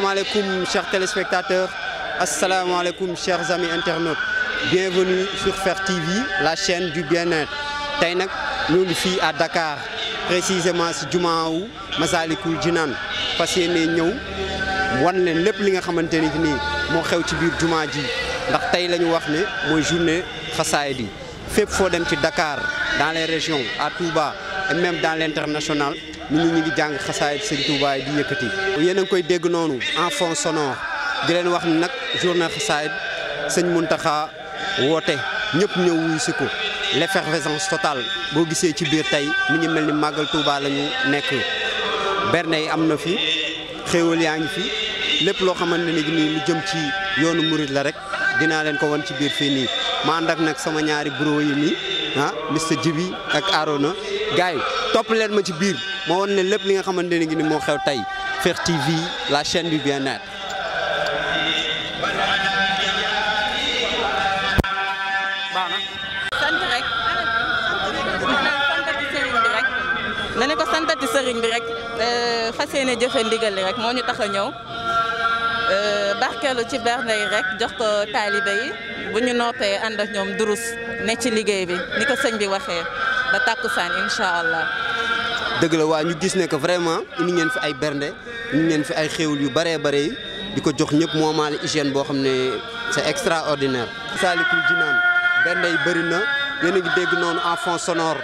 Assalamualaikum chers téléspectateurs, assalamualaikum chers amis internautes. Bienvenue sur Fer TV, la chaîne du bien-être. Tey nag ñu ngi fii à Dakar, précisément si jumaa wu Massalikul Jinaan fas yéene ñëw wan leen lépp li nga xamante ni nii moo xew ci biir jumaa ji ndax tey la ñu wax ne mooy journée xasaayid yi fépp foo dem ci Dakar dans les régions à Touba et même dans l'international nit ñi ñu ngi jàng xasaayid Sëñ Touba yi di yëkkati. yéen a ngi koy dégg noonu en fond sonore di leen wax ni nag journée xasaayid Sëñ Muntaxa woote ñëpp ñëw wuy si ko l'effervescence totale boo gisee ci biir tey mi ngi mel ni màggal Touba la ñu nekk berne yi am na fi xéewal yaa ngi fi lépp loo xamante ne nii lu jëm ci yoonu murid la rek dinaa leen ko wan ci biir fii nii ma ànd ak nag sama ñaari bro yi nii Mr Djibi ak Arona gars yi topp leen ma ci biir ma wan ne lépp li nga xamante ne ni moo xew tey Fer TV la chaîne du bien-être. ne ko santati sëriñ bi rek fas yéene jëfe ndigal li rek moo ñu tax a ñëw barkeelu ci bernde yi rek jox ko taalibe yi bu ñu noppee ànd ak ñoom durus ne ci liggéey bi ni ko sëñ bi waxee ba tàkkusaan incha allah. dëgg la waa ñu gis ne que vraiment indi ngeen fi ay bernde indi ngeen fi ay xéewul yu bëree bëri di ko jox ñëpp moo amaale hygiène boo xam ne c'est extraordinaire. Massalikul Jinaan bernde yi bëri na yéen a ngi dégg noonu en fond sonore.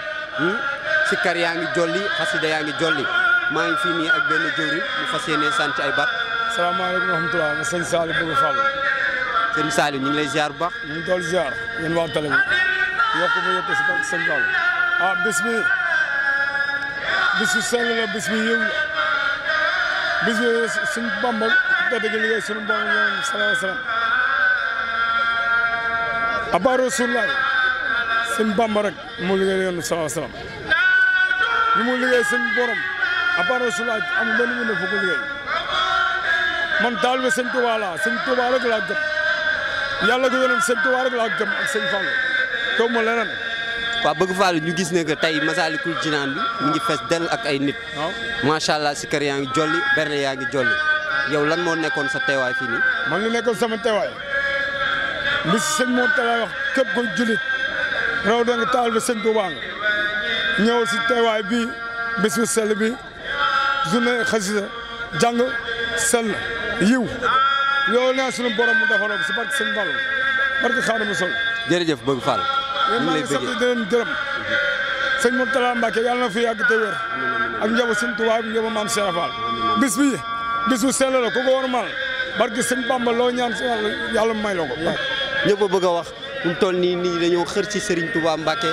Sikar yaa ngi jolli xasida yaa ngi jolli maa ngi fii nii ak benn jëwriñ mu fas yéene sant ay baat. salaamaaleykum wa rahmatulah ma sëñ Saliou bëgg Fall. sëñ Saliou ñu ngi lay ziar bu baax. ñu ngi doon ziar yéen waa télé bi yokk ba yokk si barke sëñ Fall bis bi sell la bis bi yëw la bis bi suñ Bamba tedd gi liggéey suñu Bamba ñoom sallallahu alayhi wa sallam aba Rasulullah sëñ Bamba rek moo liggéey yoon sallallahu alayhi wa sallam li mu liggéey sëñ borom aba Rasulullah amul benn ñu ne fu ko liggéey man taalibe sëñ Touba laa sëñ Touba rek laa gëm yàlla ko yónent sëñ Touba rek laa gëm ak sëñ Fall kaw ma leneen. waaw bëgg Fall ñu gis ne que tey Massalikul Jinaan bi mu ngi fees dell ak ay nit. waaw macha allah si kër yaa ngi jolli berne yaa ngi jolli yow lan moo nekkoon sa teewaay fii nii. man li nekkoon sama teewaay bis sëñ moo teewaay wax képp ko julit raw da nga taalibe sëñ Touba nga ñëw si teewaay bi bis bu sell bi journée xasida jàng sell yiw loolu nee suñu borom mu defaroon si barke sëñ Balla barke Xaadimu Rasuul. jërëjëf bëgg Fall. ñu ngi lay bëggee di leen gërëm sëñ Mourtala Mbacke yàlla na fi yàgg te wér ak njaboot sëñ Tuubaa bi njaboot maam Cheikh Fall bis bi bis bu sell la ku ko war mal barke sëñ Bamba loo ñaan si yàlla may la ko. ñëpp a bëgg a wax fu mu toll nii dañoo xër ci Serigne Touba Mbacke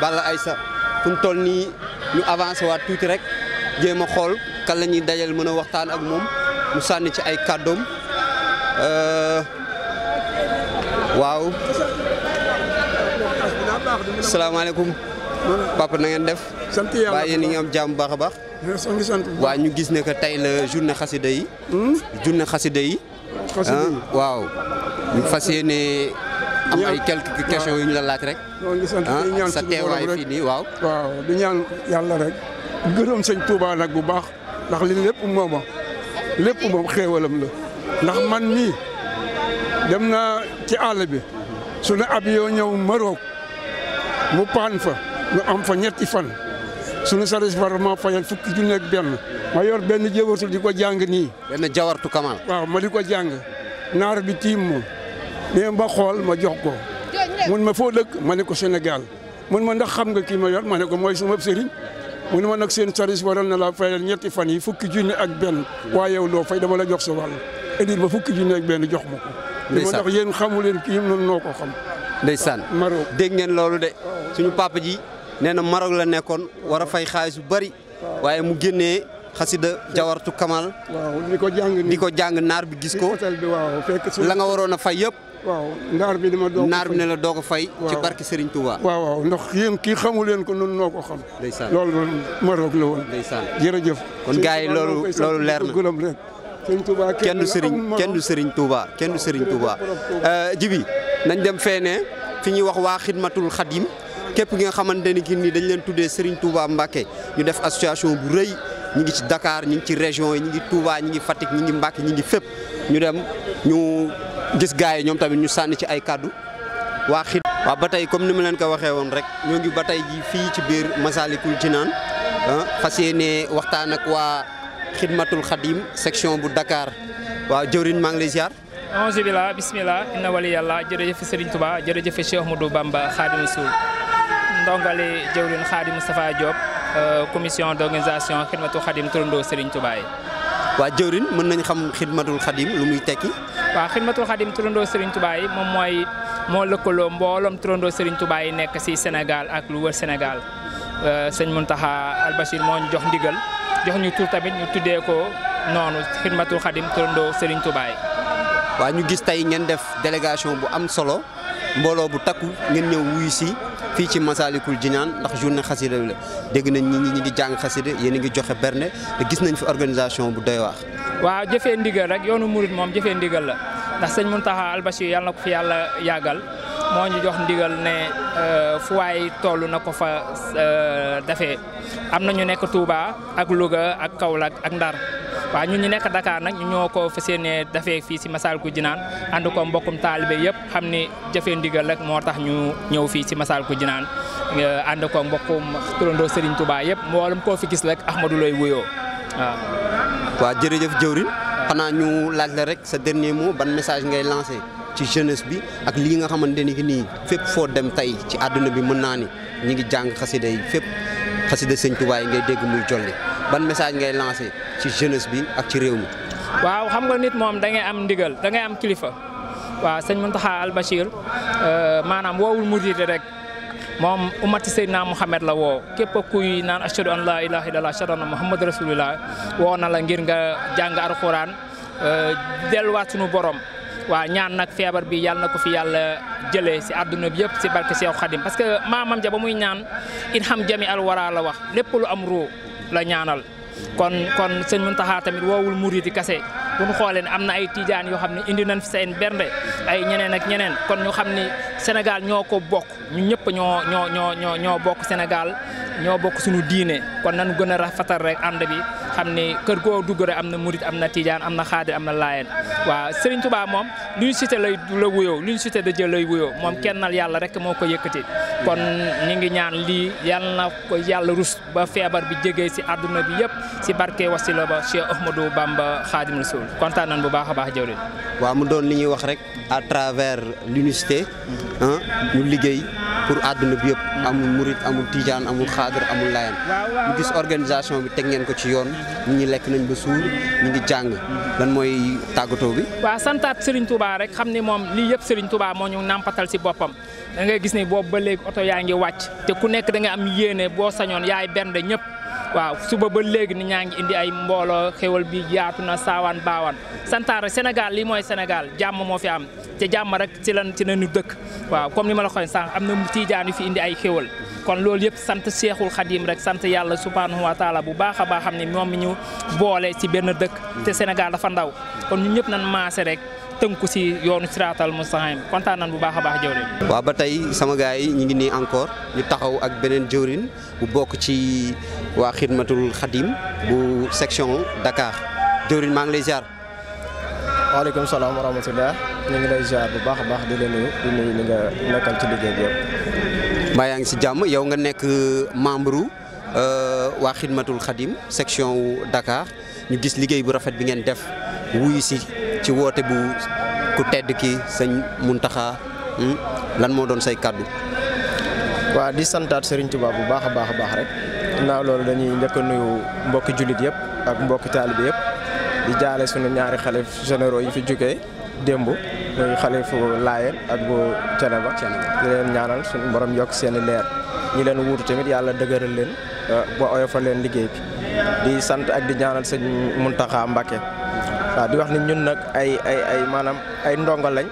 Balla Aïssa fu mu toll nii ñu avancé waat tuuti rek jéem a xool kan la ñuy dajal mën a waxtaan ak moom mu sànni ci ay kàddoom waaw. salaamaaleykum papa na ngeen def. sant yàlla waaye yéen a ngi am jàmm baax a baax. waaw ñu gis ne que tey la journée xasida yi. journée xasida yi. waaw ñu fas yéene am ay quelques questions yu ñu la laaj rek. sa teewaay fii nii waaw. waaw di ñaan yàlla rek gërëm sëñ Touba nag bu baax ndax li lépp moom xéewalam la ndax man mii dem naa ci àll bi su ne avion ñëw Maroc mu paan fa ñu am fa ñetti fan suñu service ma fayal fukki junni ak benn ma yor benn jëwartu di ko jàng nii. benn jawartu kamal. waaw ma di ko jàng naar bi tiim moom mais ma xool ma jox ko mun ma foo dëkk ma ne ko Sénégal mun ma ndax xam nga kii ma yor ma ne ko mooy sama sëriñ mun ma nag seen service waral na la fayal ñetti fan yi fukki junni ak benn waaye yow loo fay dama la jox sa wàll edit ba fukki junni ak benn jox ma ko. li ma ndax yéen xamu leen kii noonu noo ko xam. ndeysaan Maroc dégg ngeen loolu de suñu papa ji nee na Maroc la nekkoon war a fay xaalis bu bari waaye mu génnee xasida jawartu kamal. waaw di ko jàng nii di ko jàng naar bi gis ko. hôtel bi waaw fekk la nga waroon a fay yëpp. waaw naar bi dama doog naar bi ne la doog a fay. ci barke Serigne Touba. waaw ndax yéen kii xamu leen ko noonu noo ko xam. ndeysaan loolu Maroc la woon. ndeysaan jërëjëf. kon gars yi loolu leer na. kenn du Serigne Touba kenn du Serigne Touba Djibi nañ dem feene fi ñuy wax waa xidmatul xadim képp gi nga xamante ni ki nii dañ leen tuddee Serigne Touba Mbacké ñu def association bu rëy ñi ngi ci Dakar ñi ngi ci région yi ñi ngi Touba ñi ngi Fatick ñi ngi Mbacké ñi ngi fépp ñu dem ñu gis gars yi ñoom tamit ñu sànni ci ay kaddu waa waaw ba tey comme ni ma leen ko waxee woon rek ñoo ngi ba tey ji fii ci biir Massalikul Jinaan fas yéene waxtaan ak waa Xidmatul Xadim section bu Dakar waaw jëwriñ maa ngi lay ziar. auzu billah bismillah inna wali yàlla jërëjëf Serigne Touba jërëjëf Cheikh Ahmadou Bamba Khadim Rasoul ndongali jëwriñ Khadim Moustapha Diop commission d'organisation Xidmatul Xadim turandoo Serigne Touba yi. waa jëwriñ mën nañ xam Xidmatul Xadim lu muy tekki. waaw Xidmatul Xadim turandoo Serigne Touba yi moom moo lëkkaloo mbooloom turandoo Serigne Touba yi nekk ci Sénégal ak lu wër Sénégal sëñ Mountakha Al Bachir moo ñu jox ndigal jox ñu tur tamit ñu tuddee ko noonu Xidmatul Xadim turandoo Serigne Touba yi. waaw ñu gis tey ngeen def délégation bu am solo mbooloo bu takku ngeen ñëw wuyu si fii ci Massalikul Jinaan ndax journée xasida la dégg nañ ñi ngi jàng xasida yéen a ngi joxe berne te gis nañ fi organisation bu doy waar. waaw jëfee ndigal rek yoonu murit moom jëfee ndigal la ndax sëñ Mountakha Al Bachir yàlla na ko fi yàlla yàggal moo ñu jox ndigal ne fu waay toll na ko fa defee am na ñu nekk Touba ak Louga ak Kaolack ak Ndar. waaw ñun ñu nekk Dakar nag ñu ñoo ko fas yéene dafee fii si Massalikul Jinaan ànd ko mbokkum taalibe yëpp xam ni jëfee ndigal rek moo tax ñu ñëw fii si Massalikul Jinaan ànd ko mbokkum turandoo Serigne Touba yëpp mboolem koo fi gis rek Ahmadou lay wuyoo waaw. waaw jërëjëf jëwriñ xanaa ñu laaj la rek sa dernier mot ban message ngay lancé ci jeunesse bi ak lii nga xamante ni nii fépp foo dem tey ci àdduna bi mën naa ni ñi ngi jàng xasida yi fépp xasida Sëñ Touba yi ngay dégg muy jolli ban message ngay lancé ci jeunesse bi ak ci réew mi. waaw xam nga nit moom da ngay am ndigal da ngay am kilifa waaw sëñ Mountakha Al Bachir maanaam woowul murid rek moom ummati Seydina Mouhamed la woo képp kuy naan ashhadu an la ilaha illallah ashhadu anna Muhammad rasulullah woo na la ngir nga jàng alxuraan delluwaat sunu borom. waaw ñaan nag feebar bi yàlla na ko fi yàlla jëlee si àdduna bi yëpp si barke Cheikh Khadim parce que maamam ja ba muy ñaan in xam jami al wara la wax lépp lu am ruu la ñaanal kon sëñ Mountakha tamit woowul murid yi kase bu ñu xoolee ne am na ay tijaan yoo xam ne indi nañ fi seen bernde ay ñeneen ak ñeneen kon ñu xam ni Sénégal ñoo ko bokk ñun ñëpp ñoo bokk Sénégal ñoo bokk suñu diine kon nañu gën a rafetal rek ànd bi xam ni kër goo dugg rek am na murid am na tijaan am na xaadir am na laayeen waaw Serigne Touba moom lu ñu cité lay la wuyoo lu ñu cité da jël lay wuyoo moom kennal yàlla rek moo ko yëkkati kon ñu ngi ñaan lii yàlla na ko yàlla rus ba feebar bi jegee si àdduna bi yëpp si barke wasila ba Cheikh Ahmadou Bamba Khadim Rasoul kontaan nañ bu baax a baax jëwriñ. waaw mu doon li ñuy wax rek à travers l'unicité ñu liggéey pour àdduna bi yëpp amul murid amul tijaan amul xaadir amul laayeen ñu gis organisation bi teg ngeen ko ci yoon nit ñi lekk nañ ba suur ñu ngi jàng lan mooy tàggatoo bi. waaw santaat Serigne Touba rek xam ni moom lii yëpp Serigne Touba moo ñu nampatal si boppam da ngay gis ni boobu ba léegi oto yaa ngi wàcc te ku nekk da nga am yéene boo sañoon yaay bernde ñëpp. waaw suba ba léegi ni ñaa ngi indi ay mbooloo xéwal bi yaatu na saawaan baawaan santaar Sénégal lii mooy Sénégal jàmm moo fi am te jàmm rek ci lañu dëkk waaw comme ni ma la waxee sànq am na tiijaan yu fi indi ay xéwal kon loolu yëpp sant Cheikhul Khadim rek sant yàlla subhanahu wa taala bu baax a baax xam ne moom mi ñu boole ci benn dëkk te Sénégal dafa ndaw kon ñun ñëpp nañ maase rek tënku si yoonu siraatal mustaqim kontaan nañ bu baax a baax jëwriñ. waaw ba tey sama gars yi ñu ngi nii encore ñu taxaw ak beneen jëwriñ bu bokk ci waa Xidmatul Xadim bu section Dakar jëwriñ maa ngi lay ziar. waaleykum salaam wa rahmatulah ñu ngi lay ziar bu baax a baax di la nuyu li nga nekkal ci liggéey bi yëpp. mbaa yaa ngi si jàmm yow nga nekk membre waa Xidmatul Xadim section Dakar ñu gis liggéey bu rafet bi ngeen def wuyu si ci woote bu ku tedd ki sëñ Mountakha lan moo doon say kaddu. waaw di santaat Serigne Touba bu baax a baax rek ginnaaw loolu dañuy njëkk a nuyu mbokki jullit yëpp ak mbokki taalibe yëpp di jaale sunu ñaari xalif généraux yi fi jógee démb muy xalifu Laayeen ak bu Ceneba di leen ñaanal suñu borom yokk seen i leer ñi leen wuutu tamit yàlla dëgëral leen ba oyofal leen liggéey bi di sant ak di ñaanal sëñ Mountakha Mbacké waaw di wax ni ñun nag ay maanaam ay ndongo lañ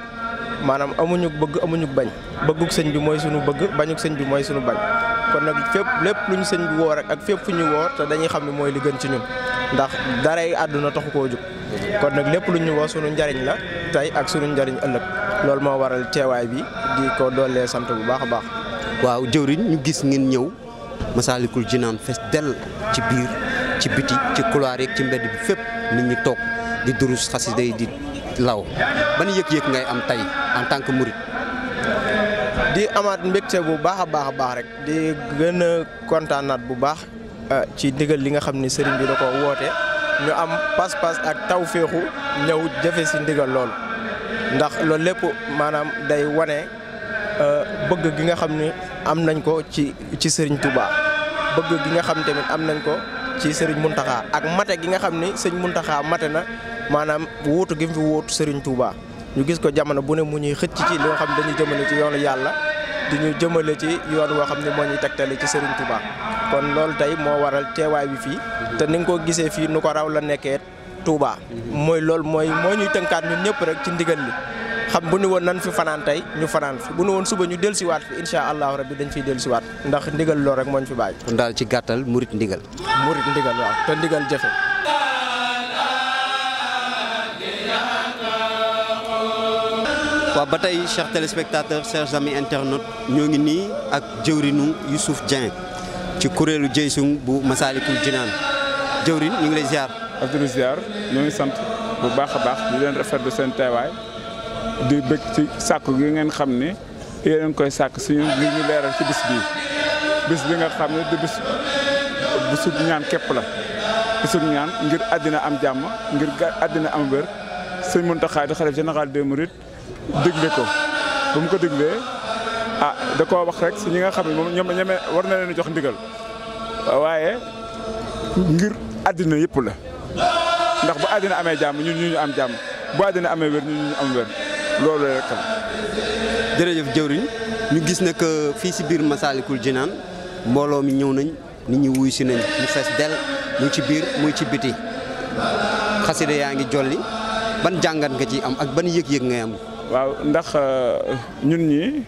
maanaam amuñu bëgg amuñu bañ bëggug sëñ bi mooy sunu bëgg bañug sëñ bi mooy sunu bañ kon nag fépp lépp lu ñu sëñ bi woo rek ak fépp fu ñu woo te dañuy xam ne mooy li gën ci ñun ndax daray àdduna taxu koo jóg kon nag lépp lu ñu woo sunu njariñ la tey ak sunu njariñ ëllëg loolu moo waral teewaay bi di ko doolee sant bu baax a baax. waaw jëwriñ ñu gis ngeen ñëw Massalikul Jinaan fees dell ci biir ci biti ci couloir yi ci mbedd bi fépp nit ñi toog di durus xasida yi di law ban yëg-yëg ngay am tey en tant que murid. di amaat mbégte bu baax a baax rek di gën a kontaanaat bu baax ci ndigal li nga xam ni sëriñ bi da ko woote ñu am pas-pas ak tawféexu ñëw jëfe si ndigal loolu ndax loolu lépp maanaam day wane bëgg gi nga xam ni am nañ ko ci sëriñ Touba bëgg gi nga xam tamit am nañ ko ci sëriñ Mountakha ak mate gi nga xam ni sëriñ Mountakha mate na maanaam wuutu gi mu fi wuutu sëriñ Touba ñu gis ko jamono bu ne mu ñuy xëcc ci loo xam ne dañuy jëmale ci yoonu yàlla di ñu jëmale ci yoon woo xam ne moo ñuy tegtale ci sëriñ Touba kon loolu tey moo waral teewaay bi fii te ni nga ko gisee fii nu ko raw la nekkee Touba mooy loolu moo ñuy tënkaat ñun ñëpp rek ci ndigal li xam bu nu woon nan fi fanaan tey ñu fanaan fi bu nu woon suba ñu dellusiwaat fi incha allahu rabbi dañ fiy dellusiwaat ndax ndigal loolu rek moo ñu fi bàyyi. kon daal ci gàttal murit ndigal. murit ndigal waaw te ndigal jëfe. waaw ba tey chers téléspectateurs chers amis internautes ñoo ngi nii ak jëwrinu Youssouf Dieng ci kuréelu Jeysun bu Massalikul Jinaan jëwrin ñu ngi lay ziar. Abdou ziar ñoo ngi sant bu baax a baax di leen rafetlu seen teewaay di bëgg ci sàkku gi ngeen xam ne yéen a ngi koy sàkk suñu li ñu leeral ci bis bi nga xam ne du bisub ñaan képp la bisub ñaan ngir àddina am jàmm ngir àddina am wér sëñ Mountakha di xalif général des mourides digle ko ba mu ko diglee da koo wax rek si ñi nga xam ne moom ñoom ñeme war na leen jox ndigal waaye ngir àddina yëpp la ndax bu àddina amee jàmm ñun ñu am jàmm bu àddina amee wér ñun ñu am wér loolu rek la. jërëjëf jëwriñ ñu gis ne que fii si biir Massalikul Jinaan mbooloo mi ñëw nañ nit ñi wuy si nañ mu fees del muy ci biir muy ci biti xasida yaa ngi jolli ban jàngat nga ci am ak ban yëg-yëg ngay am. waaw ndax ñun ñii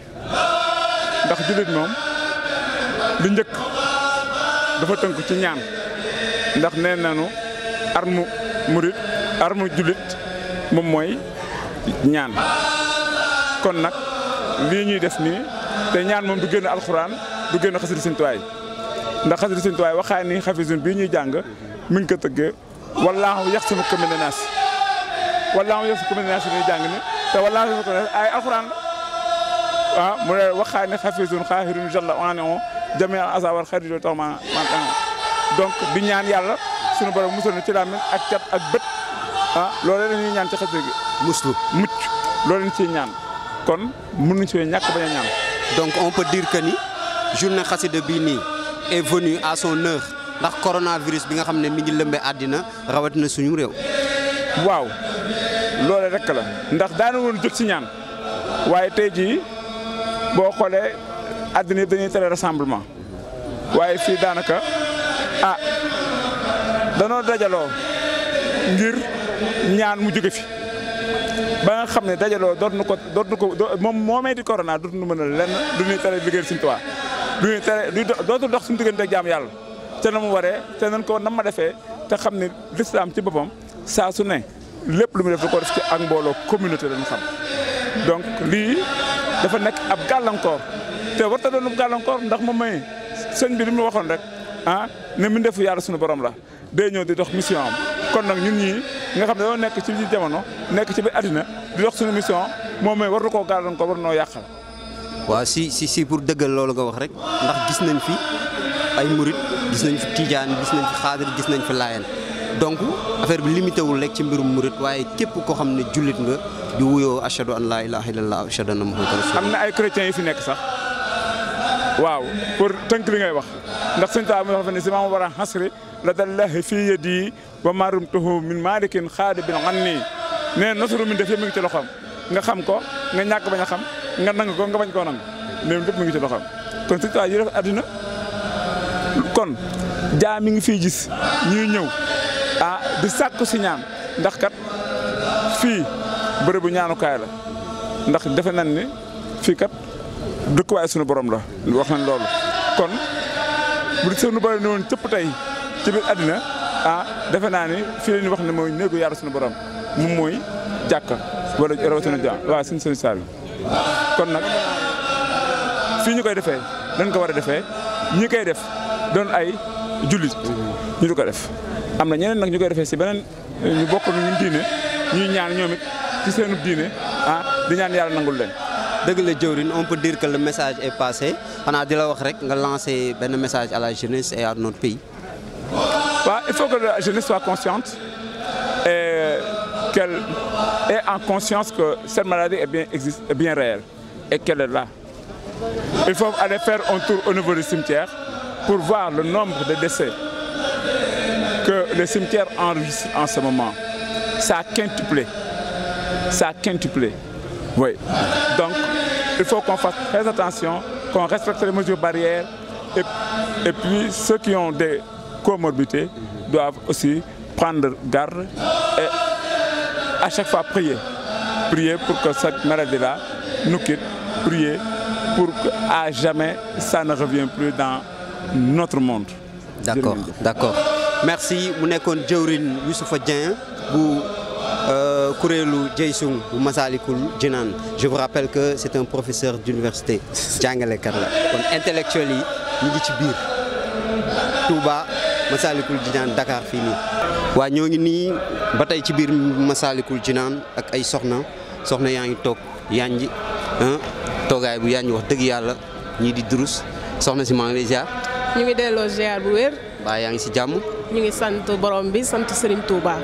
ndax jullit moom lu njëkk dafa tënk ci ñaan ndax nee nañu armu murit armu jullit moom mooy ñaan kon nag lii ñuy def nii te ñaan moom du génn alxuraan du génn xasida Sëñ Tuubaa ndax xasida Sëñ Tuubaa waxaay ni xafisun bii ñuy jàng mi ngi ko tëggee wallaahu yaxsimuka mina naas wallaahu yaxsimuka mina naas ñuy jàng ni te wallaahu yaxsimuka mina naas ay alxuraan waaw mu ne waxaay ni xafisun xaahirun jalla waane jami al asawar xarit tax man donc di ñaan yàlla sunu borom musal na ci làmmiñ ak cat ak bët loolu la ñuy ñaan ci xasida gi muslu mucc loolu lañ ciy ñaan kon mënuñ ci ñàkk bañ a ñaan. donc on peut dire que ni journée xasida bii nii est venue à son heure ndax coronavirus bi nga xam ne mi ngi lëmbee àddina rawatina suñu réew. waaw loolu rek la ndax daana woon jot ci ñaan waaye tey jii boo xoolee àddina yëpp dañuy tere rassemblement waaye fii daanaka danoo dajaloo ngir ñaan mu jóge fi ba nga xam ne dajaloo dootuñu ko moom moomee di corona dootuñu mën a lenn du ñuy tere liggéeyal Sëñ Tuubaa du ñuy tere dootul dox suñu diggante ak jaam yàlla te na mu waree te nañ ko nam ma defee te xam ne lislaam ci boppam saa su ne lépp lu mu def da ko def ci ak mbooloo communauté lañu xam donc lii dafa nekk ab gàllankoor te warta doon ab gàllankoor ndax moom may sëñ bi li mu waxoon rek ne mu defu yàlla suñu borom la day ñëw di dox mission am kon nag ñun ñii nga xam ne dañoo nekk ci biir jamono nekk ci biir àddina di dox suñu mission moom mooy war na koo gàllankoor war noo yàqal. waaw si pour dëggal loolu nga wax rek ndax gis nañ fi ay murit gis nañ fi tijaan gis nañ fi xaadir gis nañ fi laayeen donc affaire bi limité wul rek ci mbirum murit waaye képp koo xam ne jullit nga di wuyoo ashadu an laa ilaaha illallah ashadu anna muhammadan rasulullah. am na ay chrétiens yi fi nekk sax waaw pour tënk li ngay wax ndax Sëñ Tuubaa mi wax ne si maama war a xasri la dallahi fii yadi wa marumtuhu min malikin xaadibin anni nee nasru min def yëpp mi ngi ci loxoom nga xam ko nga ñàkk bañ a xam nga nang ko nga bañ koo nang nee lépp mi ngi ci loxoom kon Sëñ Tuubaa yi def àddina kon jaa mi ngi fiy gis ñuy ñëw di sàkku si ñaan ndax kat fii bërëbu ñaanukaay la ndax defe nañ ni fii kat dëkkuwaay suñu borom la wax nañ loolu kon bu di suñu borom ne woon cëpp tey ci biir àddina defe naa ni fii la ñuy wax ne mooy néegu yàlla suñu borom moom mooy jàkka wala rawatina ja waaw suñu sëñ Saliou kon nag fii ñu koy defee dañ ko war a defee ñi koy def doon ay jullit ñu di ko def am na ñeneen nag ñu koy defee si beneen ñu bokk ñun diine ñuy ñaan ñoom it ci seen diine di ñaan yàlla nangul leen. dëgg la jëwriñ, on peut dire que le message est passé xanaa di la wax rek nga lancer benn message à la jeunesse et à notre pays. waaw il faut que la jeunesse soit consciente et qu'elle ait en conscience que cette maladie est bien réelle et qu'elle est là. Il faut aller faire un tour au niveau du cimetière pour voir le nombre de décès que le cimetière enregistre en ce moment. Ça a quintuplé. Ça a quintuplé. Oui. Donc, il faut qu'on fasse très attention, qu'on respecte les mesures barrières et puis ceux qui ont des comorbidités doivent aussi prendre garde et à chaque fois prier. Prier pour que cette maladie-là nous quitte. Prier pour qu'à jamais ça ne revienne plus dans notre monde. D'accord, d'accord. Merci. Mu nekkoon jëwriñ Youssoupha Dieng bu kuréelu Jeysung bu Massalikul Jinaan. Je vous rappelle que c'est un professeur d'université jàngalekat la kon intellectuel yi ñu ngi ci biir Touba Massalikul Jinaan Dakar fii nii. waa ñoo ngi nii ba tey ci biir Massalikul Jinaan ak ay soxna yaa ngi toog yanji toogaay bu yanji wax dëgg yàlla ñii di durus soxna si maa ngi lay ziar. ñu ngi delloo ziar bu wér. waa yaa ngi si jàmm. ñu ngi sant borom bi sant Serigne Touba.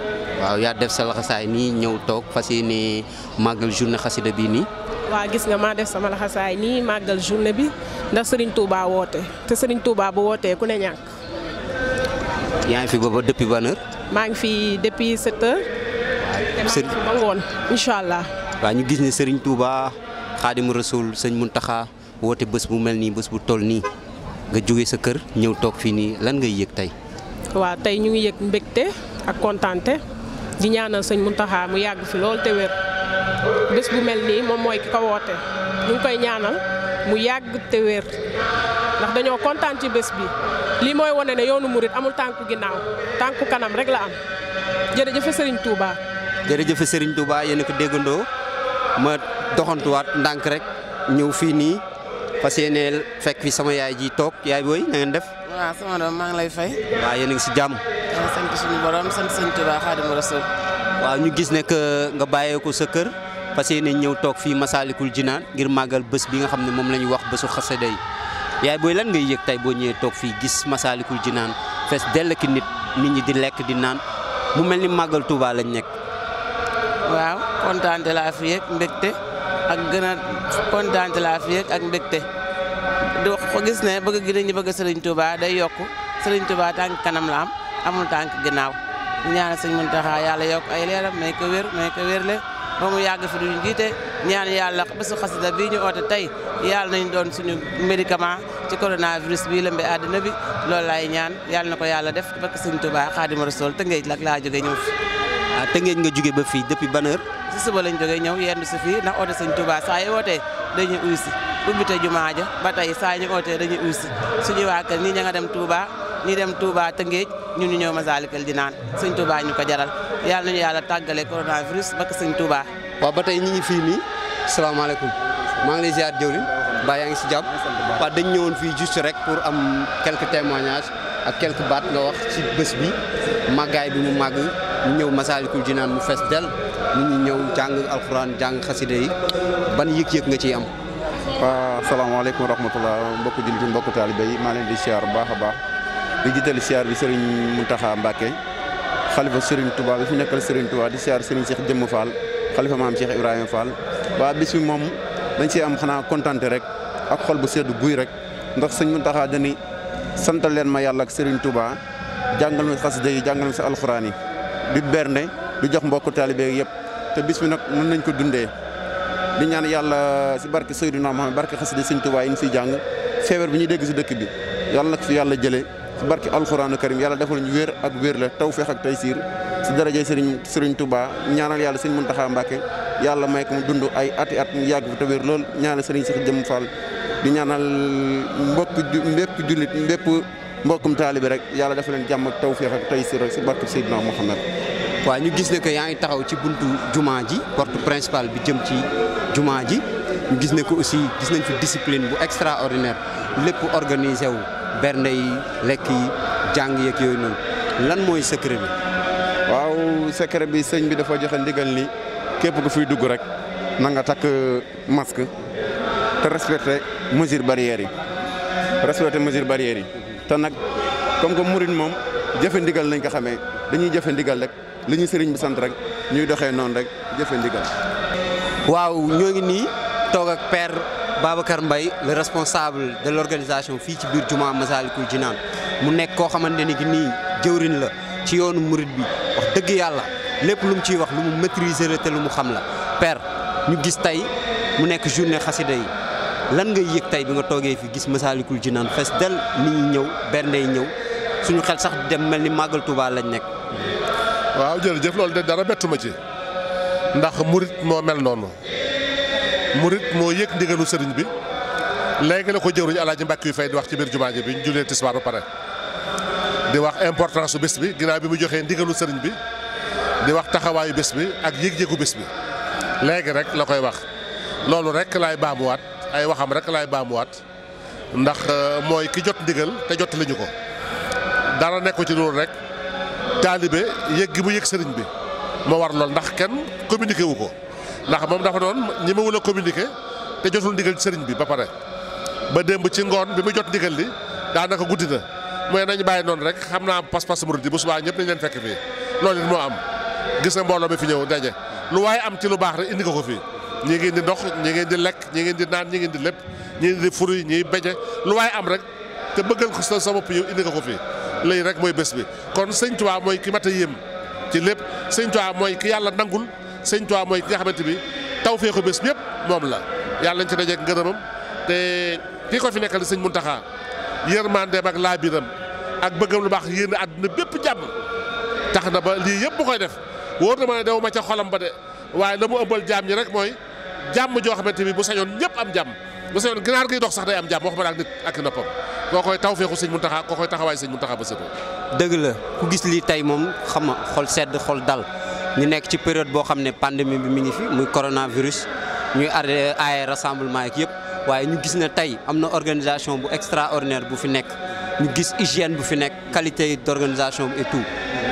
waaw yaa def sa laxasaay nii ñëw toog fas yéene màggal journée xasida bii nii. waa gis nga maa def sama laxasaay nii màggal journée bi ndax Serigne Touba woote te Serigne Touba bu wootee ku ne ñàkk. yaa ngi fi booba depuis ban heure. maa ngi fi depuis 7 heures. te maa ngi fi ba ngoon incha allah. waaw ñu gis ne Serigne Touba Xaadimu Rasuul sëñ Muntaxa woote bés bu mel nii bés bu toll nii nga jóge sa kër ñëw toog fii nii lan ngay yëg tey. waaw tey ñu ngi yëg mbégte ak kontaante di ñaanal sëñ Muntaxa mu yàgg fi lool te wér bés bu mel nii moom mooy ki ko woote ñu ngi koy ñaanal mu yàgg te wér ndax dañoo kontaan ci bés bi lii mooy wane ne yoonu murit amul tànku ginnaaw tànku kanam rek la am jërëjëf Serigne Touba. jërëjëf Serigne Touba yéen a ko déggandoo ma doxantuwaat ndànk rek ñëw fii nii fas yéene fekk fi sama yaay ji toog yaay booy na ngeen def. waaw sama doom maa ngi lay fay. waaw yéen a ngi si jàmm. sant suñu borom sant Serigne Touba Xaadimu Rasuul. waaw ñu gis ne que nga bàyyeeku sa kër fas yéene ñëw toog fii Massalikul Jinaan ngir màggal bés bi nga xam ne moom la ñuy wax bésu xasida yi yaay booy lan ngay yëg tey boo ñëwee toog fii gis Massalikul Jinaan fees dell ki nit ñi di lekk di naan mu mel ni màggal Touba lañ nekk. waaw kontaante laa fi yëg mbégte ak gën a kontaante laa fi yëg ak mbégte du ko gis ne bëgg gi dañu bëgg Serigne Touba day yokk Serigne Touba tànk kanam la am amul tànk ginnaaw ñaan Serigne Mountakha yàlla yokk ay leeram may ko wérle ba mu yàgg fi duñu jiite ñaan yàlla bésu xasida bii ñu oote tey yàlla nañ doon suñu médicament ci coronavirus bii lëmbe àddina bi loolu laay ñaan yàlla na ko yàlla def barke Serigne Touba Xaadimu Rasuul Tëngéej lak laa jóge ñëw fi. ah Tëngéej nga jóge ba fii depuis ban heure. si suba lañ jógee ñëw yendu si fii ndax oote Serigne Touba saa yu ootee dañuy uy si ubbite jumaa ja ba tey saa ñu ootee dañuy uy si suñu waa kër ñii ña nga dem Touba ñii dem Touba Tëngéej ñun ñu ñëw Massalikul Jinaan Serigne Touba ñu ko jaral yàlla nañu yàlla tàggale coronavirus barke Serigne Touba. waaw ba tey ñi ngi fii nii salaamaaleykum maa ngi lay ziar jëwriñ mbaa yaa ngi si jàmm. waaw dañ ñëwoon fii juste rek pour am quelques témoignages ak quelques baat nga wax ci bés bi màggaay bi mu màgg ñu ñëw Massalikul Jinaan mu fees del nit ñi ñëw jàng alxuraan jàng xasida yi ban yëg-yëg nga ciy am. waaw asalaamaaleykum wa rahmatulah mbokku jullit yi mbokku taalibe yi maa leen di siyaar bu baax a baax di jiitali siyaar bi Serigne Mountakha Mbacké xalifa Serigne Touba bi fi nekkal Serigne Touba di siyaar Serigne Cheikh Jëmm Fall xalifa maam Cheikh Ibrahima Fall waa bis bi moom dañ siy am xanaa kontante rek ak xol bu seddu guy rek ndax sëñ Mountakha dañuy santal leen ma yàlla ak Serigne Touba jàngal ma xasida yi jàngal ma sa alxuraan yi di bernde di jox mbokku taalibe yëpp te bis bi nag mën nañ ko dundee di ñaan yàlla si barke Seydina Muhammad barke xasida sëñ Touba yi ñu fiy jàng feebar bi ñuy dégg si dëkk bi yàlla nag fi yàlla jëlee si barke alxuraanu karim yàlla defal ñu wér ak wér la tawfeex ak taysiir si darajay Serigne Touba ñaanal yàlla sëñ Mountakha Mbacké yàlla may ko mu dund ay ati at mu yàgg fi te wér lool ñaanal Serigne Cheikh Jëmm Fall di ñaanal mbépp jullit mbépp mbokkum taalibe rek yàlla dafa leen jàmm ak tawfeex ak taysiir rek si barke Seydina Muhammad. waaw ñu gis ne que yaa ngi taxaw ci buntu jumaa ji porte principale bi jëm ci jumaa ji ñu gis ne que aussi gis nañ fi discipline bu extraordinaire lépp organisé wu bernde yi lekk yi jàng yeeg yooyu noonu lan mooy secret bi. waaw secret bi sëñ bi dafa joxe ndigal ni képp ku fiy dugg rek na nga takk masque te respecté mesures barrières yi te nag comme que murid moom jëfe ndigal lañ ko xamee dañuy jëfe ndigal rek li ñu sëriñ bi sant rek ñuy doxee noonu rek jëfe ndigal. waaw ñoo ngi nii toog ak Père Babacar Mbaye le responsable de l'organisation fii ci biir jumaa Massalikul Jinaan mu nekk koo xamante ni nii jëwriñ la ci yoonu murid bi wax dëgg yàlla lépp lu mu ciy wax lu mu maîtriser la te lu mu xam la. Père ñu gis tey mu nekk journée xasida yi lan ngay yëg tey bi nga toogee fi gis Massalikul Jinaan fees del nit ñi ñëw bernde yi ñëw suñu xel sax dem mel ni màggal Touba lañ nekk. waaw jërëjëf loolu de dara bettuma ci ndax murit moo mel noonu murit moo yëg ndigalu sëriñ bi léegi la ko jëwriñ Alaaji Mbàkke yu fay di wax ci biir jumaa ji bi ñu jullee tisbaar ba pare di wax importance su bés bi ginnaaw bi mu joxee ndigalu sëriñ bi di wax taxawaayu bés bi ak yëg-yëgu bés bi léegi rek la koy wax loolu rek laay baamuwaat ay waxam rek laay baamuwaat ndax mooy ki jot ndigal te jot lañu ko dara nekku ci loolu rek taalibe yëg gi mu yëg sëriñ bi moo war lool ndax kenn communiqué wu ko ndax moom dafa doon ñi ma wul a communiqué te jotul ndigal ci sëriñ bi ba pare ba démb ci ngoon bi mu jot ndigal li daanaka guddi na mooy nañu bàyyi noonu rek xam naa pas-pas murid yi bu subaa ñëpp nañ leen fekk fii loolu it moo am gis nga mbooloo mi fi ñëw daje lu waaye am ci lu baax rek indi ko fii ñi ngeen di ndox ñi ngeen di lekk ñi ngeen di naan ñi ngeen di lépp ñi ngeen di fruit ñiy beje lu waaye am rek te bëggal ko sa bopp yow indi nga ko fii léegi rek mooy bés bi kon sëñ Tuubaa mooy ki mat a yéem ci lépp sëñ Tuubaa mooy ki yàlla nangul sëñ Tuubaa mooy ki nga xamante bi taw feexu bés bi yëpp moom la yàlla nañ ci dajeek ngërëmam te kii ko fi nekkal sëñ Muntaxa yërmandeem ak laabiram ak bëggam lu baax yéen àdduna bépp jàmm tax na ba lii yëpp bu koy def wóor na ma ne dew ma ca xolam ba de waaye la mu ëmbal jaam ñi rek mooy jàmm joo xamante bi bu sañoon ñëpp am jàmm bu sañoon ginaar giy dox sax day am jàmm waxuma la ak nit ak noppam koo koy taw feexu sëñ Muntaxa koo koy taxawaay sëñ Muntaxa ba sëto dëgg la ku gis lii tey moom xam nga xol sedd xol dal ñu nekk ci période boo xam ne pandémie bi mi ngi fi muy coronavirus ñuy aaye rassemblement yeeg yëpp waaye ñu gis ne tey am na organisation bu extraordinaire bu fi nekk ñu gis hygiène bu fi nekk qualité d'organisation bi et tout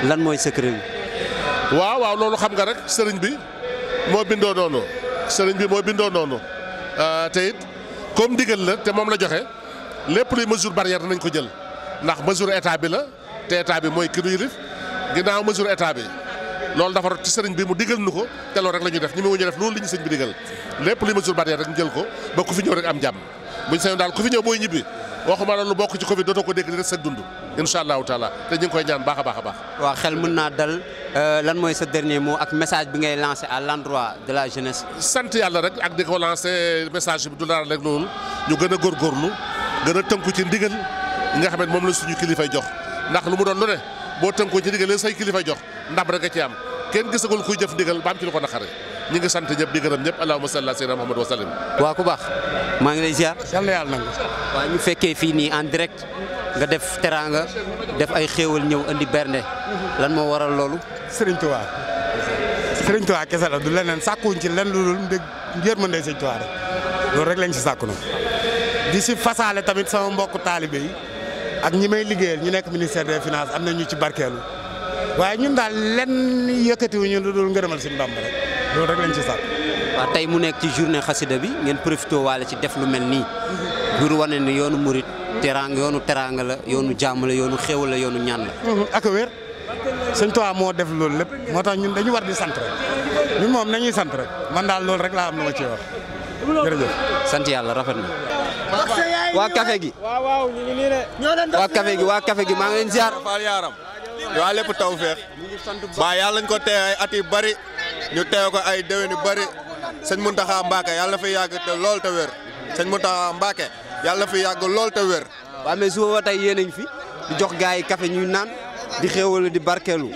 lan mooy secret bi. waaw loolu xam nga rek sëriñ bi moo bindoo noonu te it comme ndigal la te moom la joxe lépp luy mesure barrière dinañ ko jël ndax mesure état bi la te état bi mooy ki nu yilif ginnaaw mesure état bi loolu dafa rot ci sëriñ bi mu digal nu ko te loolu rek la ñuy def ñi mu ñu def loolu li ñu sëñ bi digal lépp luy mesure barrière rek ñu jël ko ba ku fi ñëw rek am jàmm buñ sañoon daal ku fi ñëw booy ñibbi waxuma la lu bokk ci Covid dootoo ko dégg di sa dund incha allahu taala te ñu ngi koy ñaan baax a baax a baax. waaw xel mën naa dal lan mooy sa dernier mot ak message bi ngay lancé à l'endroit de la jeunesse. sant yàlla rek ak di ko lancé message bi du dara rek loolu ñu gën a góorgóorlu gën a tënku ci ndigal yi nga xam ne moom la suñu kilifay jox ndax lu mu doon lu ne boo tënkoo ci ndigal say kilifay jox ndam rek nga ci am kenn gisagul kuy jëf ndigal ba am ci lu ko naqare ñi ngi sant ñëpp di gërëm ñëpp allahumma salli ala sayyidina Muhammad wa sallim. waa ku baax maa ngi lay ziar. yàlla yàlla nangu. waaw ñu fekkee fii nii en direct nga def teraanga def ay xéewal ñëw andi bernde lan moo waral loolu. Serigne Touba kese la du leneen sàkkuwuñ ci lenn lu dul ndég yërmande Serigne Touba rek loolu rek lañ si sàkku nag di si fasaale tamit sama mbokku taalibe yi ak ñi may liggéeyal ñu nekk ministère des finances am na ñu ci barkeelu waaye ñun daal lenn yëkkatiwuñu lu dul ngërëmal Sëñ Bamba rek loolu rek lañ ci sàkku. waaw tey mu nekk ci journée xasida bi ngeen profité waale ci def lu mel nii pour wane ne yoonu murit yoonu teraanga la yoonu jàmm la yoonu xéewal la yoonu ñaan la. ak wér Sëñ Tuubaa moo def loolu lépp moo tax ñun dañu war di sant rek ñun moom nañuy sant rek man daal loolu rek laa am lu ma ci wax jërëjëf. sant yàlla rafet na. waa café gi. waaw ñu ngi nii de. waa café gi maa ngi leen ziar. Fall Yaram. waa lépp taw feex. ba yàlla nañ ko teew ay at yu bari ñu teew ko ay déwén yu bari sëñ Muntaxa Mbàkke yàlla na fi yàgg te lool te wér sëñ Muntaxa Mbàkke yàlla na fi yàgg lool te wér. waaw mais suba ba tey yéen a ngi fi di jox gars yi café ñuy naan di xéewal di barkeelu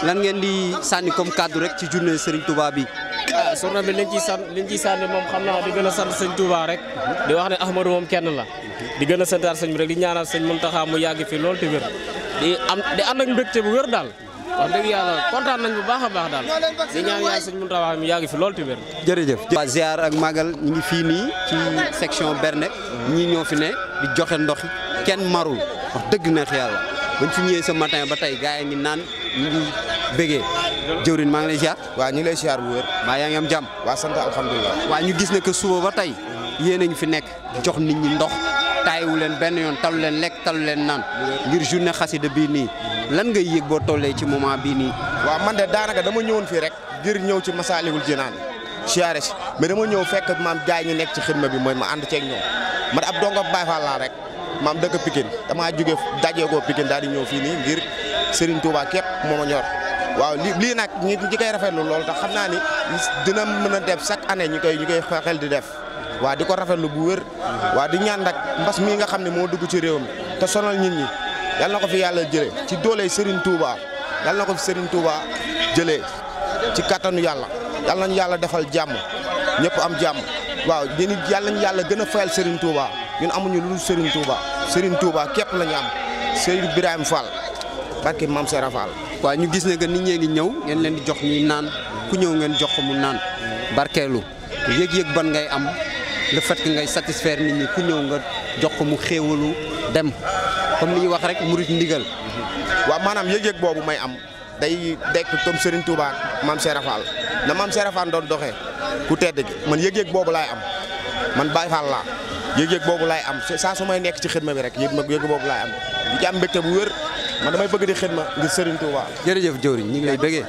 lan ngeen di sànni comme kaddu rek ci journée Serigne Touba bi. ah journée bi liñ ciy sànni moom xam naa di gën a sant sëñ Touba rek di wax ne Ahmadou moom kenn la di gën a santaat sëñ bi rek di ñaanal sëñ Muntaxa mu yàgg fi lool te wér di ànd ak mbégte bu wér daal. wax dëgg yàlla kontaan nañ bu baax a baax daal di ñaan yàlla sëñ Muntaxa mi yàgg fi lool te wér. jërëjëf. waa ziar ak magal ñu ngi fii nii ci section berne ñii ñoo fi ne di joxe ndox kenn marul wax dëgg neex yàlla bañ fi ñëwee ce matin ba tey gars yi ngi naan ñu ngi bégee jëwrin maa ngi lay ziar. waaw ñu ngi lay ziar bu wér. maa yaa ngi am jàmm. waaw sant alhamdulilah. waaw ñu gis ne que suba ba tey yéen a ngi fi nekk jox nit ñi ndox taayiwu leen benn yoon talu leen lekk talu leen naan ngir journée xasida bii nii lan ngay yëg boo tollee ci moment bii nii. waaw man de daanaka dama ñëwoon fii rek ngir ñëw ci Masaalikul Jinaan siyaare si mais dama ñëw fekk maam gaay ñi nekk ci xidma bi mooy ma ànd ceeg ñoom man ab dongo Baay Faal laa rek maam dëkk Pikine damaa jóge dajee koo Pikine daal di ñëw fii nii ngir Serigne Touba képp moo ma ñor waaw lii nag ñi koy rafetlu loolu tax xam naa ni dina mën a def chaque année ñu koy xel di def waaw di ko rafetlu bu wér waaw di ñaan nag mbas mii nga xam ne moo dugg ci réew mi te sonal nit ñi yal na ko fi yàlla jëlee ci dooley Serigne Touba yal na ko fi Serigne Touba jëlee ci kattanu yàlla yal nañu yàlla defal jàmm ñëpp am jàmm waaw yéen yàlla nañu yàlla gën a fayal Serigne Touba ñun amuñu lu dul Serigne Touba Serigne Touba képp la ñu am Serigne Ibrahima Fall barke Mame Serap Fall. waaw ñu gis ne que nit ñee ngi ñëw ngeen leen di jox ñuy naan ku ñëw ngeen jox ko mu naan barkeelu yëg-yëg ban ngay am le fait que ngay satisfaire nit ñi ku ñëw nga jox ko mu xéewalu dem comme li ñuy wax rek murit ndigal. waaw maanaam yëg-yëg boobu may am day dekk comme Serigne Touba Mame Serap Fall na Mame Serap Fall doon doxee ku tedd gi man yëg-yëg boobu laay am man Baye Fall laa yëg-yëg boobu laay am saa su may nekk ci xidma bi rek yëg boobu laay am di ci am mbégte bu wér man damay bëgg di xidma ngir Serigne Touba. jërëjëf jëwriñ ñu ngi lay bëggee.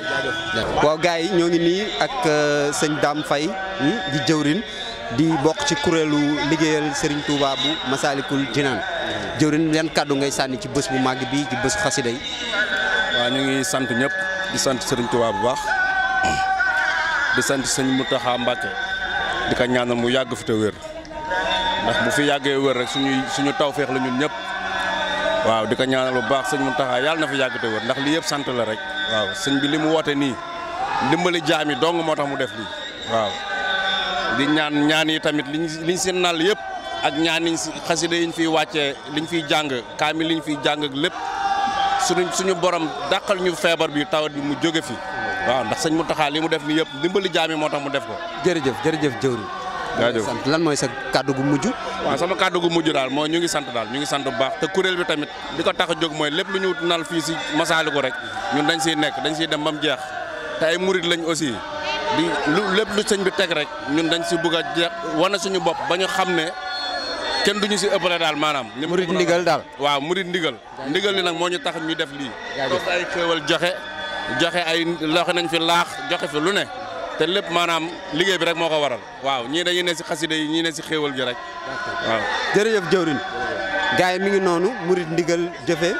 waaw gars yi ñoo ngi nii ak sëñ Dame Faye di jëwriñ di bokk ci kuréelu liggéeyal Serigne Touba bu Masaalikul Jinaan jëwriñ yan kàddu ngay sànni ci bés bu màgg bi ci bés xasida yi. waaw ñu ngi sant ñëpp di sant Serigne Touba bu baax di sant sëñ Mountakha Mbacké di ko ñaanal mu yàgg fi te wér ndax bu fi yàggee wér rek suñu tawféex la ñun ñëpp waaw di ko ñaanal bu baax sëñ Mountakha yàlla na fi yàgg te wér ndax lii yëpp sant la rek waaw sëñ bi li mu woote nii dimbali jaam yi dong moo tax mu def lii waaw di ñaan yi tamit liñ si nal yëpp ak ñaan yiñ si xasida yiñ fiy wàccee liñ fiy jàng kaamil liñ fiy jàng ak lépp suñu borom dàqal ñu feebar bi tawat bi mu jóge fi waaw ndax sëñ Mountakha li mu def nii yëpp dimbali jaam yi moo tax mu def ko. jërëjëf jëwriñ. jaajëf lan mooy sa kàddu gu mujj. waaw sama kàddu gu mujj daal mooy ñu ngi sant bu baax te kuréel bi tamit di ko tax a jóg mooy lépp lu ñu nal fii si Masaalikul rek ñun dañ siy nekk dañ siy dem ba mu jeex te ay murit lañ aussi lépp lu sëñ bi teg rek ñun dañ si bëgg a jeex wane suñu bopp ba ñu xam ne kenn duñu si ëppale daal maanaam. murit ndigal daal. waaw murit ndigal li nag moo ñu tax ñu def lii. toog ay xéewal joxe ay loxe nañ fi laax joxe fi lu ne te lépp maanaam liggéey bi rek moo ko waral waaw ñii dañuy ne si xasida yi ñii ne si xéewal ji rek waaw. jërëjëf jëwriñ gars yi mi ngi noonu murit ndigal jëfe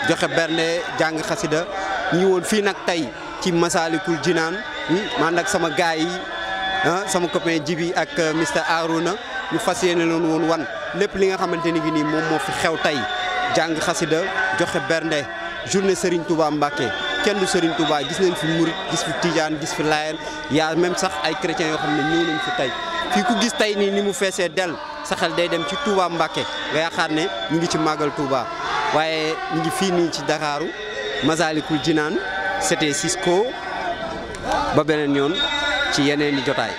joxe bernde jàng xasida ñu woon fii nag tey ci Masaalikul Jinaan man nag sama gars yi sama copain Jibi ak Mr Arouna ñu fas yéene loon woon wan lépp li nga xamante ni nii moom moo fi xew tey jàng xasida joxe bernde journée Serigne Touba Mbacké kenn du Serigne Touba gis nañ fi murit gis fi Tijaan gis fi Laayeen yaa même sax ay chrétiens yoo xam ne ñëw nañ fi tey fii ku gis tey nii ni mu feesee del sa xel day dem ci Touba Mbacké nga yaakaar ne ñu ngi ci màggal Touba waaye ñu ngi fii nii ci Dakaaru Masaalikul Jinaan c'était Cisco ba beneen yoon ci yeneen i jotaay